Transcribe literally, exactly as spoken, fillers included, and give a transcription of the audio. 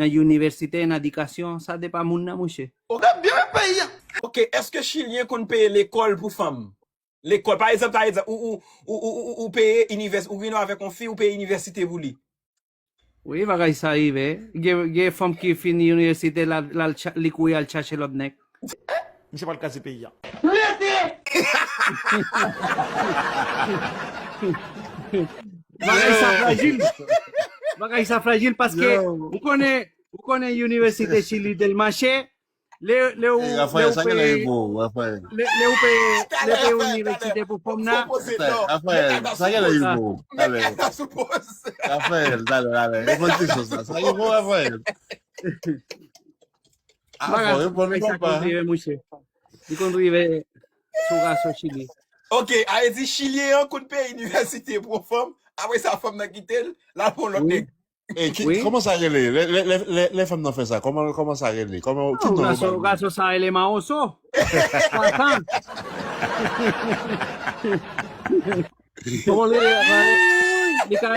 nan inivèsite, nan edikasyon, sa depann moun nan, monchè. Ou ap byen menm peyi a. Ok, èske Chilyen konn peye lekòl pou fanm? Lekòl, pa egzanp, pa egzanp, ou, ou, ou, ou, ou, ou peye inivès, ou gen avèk yon fi, ou peye inivèsite pou li. Wi, bagay sa rive. Gen, gen fanm ki fini inivèsite, la, la, li kouri al chache lòt nèg. Misye pral kraze peyi a. Bagay sa frajil. Bagay sa frajil paske ou konnen, ou konnen inivèsite Chili Delmache, le, le ou, le ou peye, le, le ou peye, le peye inivèsite pou fanm nan. Rafael, sa gen lè rive w. Talè. Rafael, talè, talè. Reponn kesyon sa. Sa rive w, Rafael. Ah, fò reponn papa. Li konn rive sou raso Chili. Ok, a vle di Chilyen an konn peye inivèsite pou yon fanm, apre sa fanm nan kite l, l al pran lòt nèg. Kòman sa rele? Lè fanm nan fè sa, kòman sa rele? Kòman ki non? Gason sa rele mawoso. Patan. Kòman l rele? Li ka